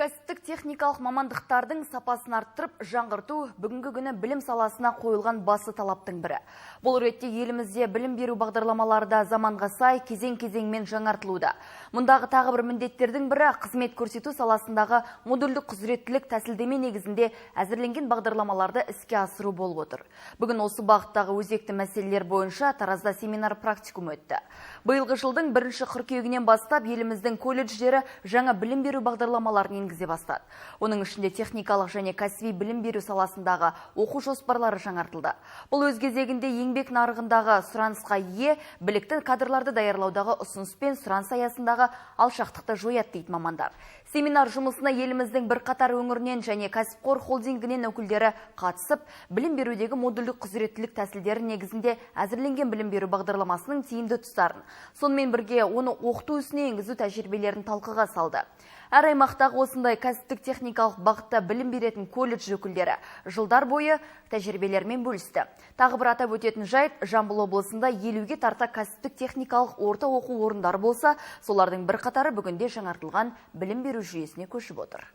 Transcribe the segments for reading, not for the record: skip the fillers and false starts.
Кәсіптік техникалық мамандықтардың сапасын арттырып, жаңғырту бүгінгі күні білім саласына қойылған басты талаптың бірі. Бұл ретте елімізде білім беру бағдарламалары да заманға сай кезең-кезеңмен жаңартылуда. Мұндағы тағы бір міндеттердің бірі қызмет көрсету саласындағы модульдік құзыреттілік тәсілдеме негізінде әзірленген бағдарламаларды іске асыру болып отыр. Бүгін осы бағыттағы өзекті мәселелер бойынша Таразда семинар практикум өтті. Биылғы жылдың бірінші қыркүйегінен бастап еліміздің колледждері жаңа білім беру бағдарламаларын енгізе бастады. Оның ішінде техникалық және кәсіби білім беру саласындағы оқу жоспарлары жаңартылды. Бұл өз кезегінде еңбек нарығындағы сұранысқа ие білікті кадрларды даярлаудағы ұсыныс пен сұраныс аясындағы алшақтықты жояды дейді мамандар. Семинар жұмысына еліміздің бірқатар өңірінен және кәсіпқор холдингінен өкілдері қатысып, білім берудегі модульдік құзыреттілік тәсілдері негізінде әзірленген білім беру бағдарламасының тиімді тұстарын, сонымен бірге оны оқыту ісіне енгізу тәжірибелерін талқыға салды. Әр аймақтағы осындай кәсіптік техникалық бағытта білім беретін колледж өкілдері жылдар бойы тәжірибелерімен бөлісті. Тағы бір атап өтетін жайт, Жамбыл облысында 50-ге тарта кәсіптік техникалық орта оқу орындары болса, солардың бірқатары бүгінде жаңартылған білім беру жүйесіне көшіп отыр.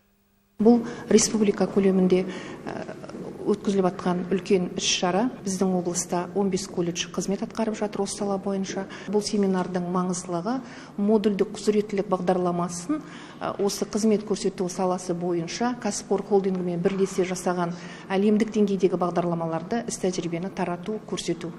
Бұл республика көлемінде өткізіліп жатқан үлкен іс-шара. Біздің облыста 15 колледж қызмет атқарып жатыр осы сала бойынша. Бұл семинардың маңыздылығы модульдік құзыреттілік бағдарламасын осы қызмет көрсету саласы бойынша кәсіпқор холдингімен бірлесе жасаған әлемдік деңгейдегі бағдарламаларды, іс тәжірибені тарату, көрсету.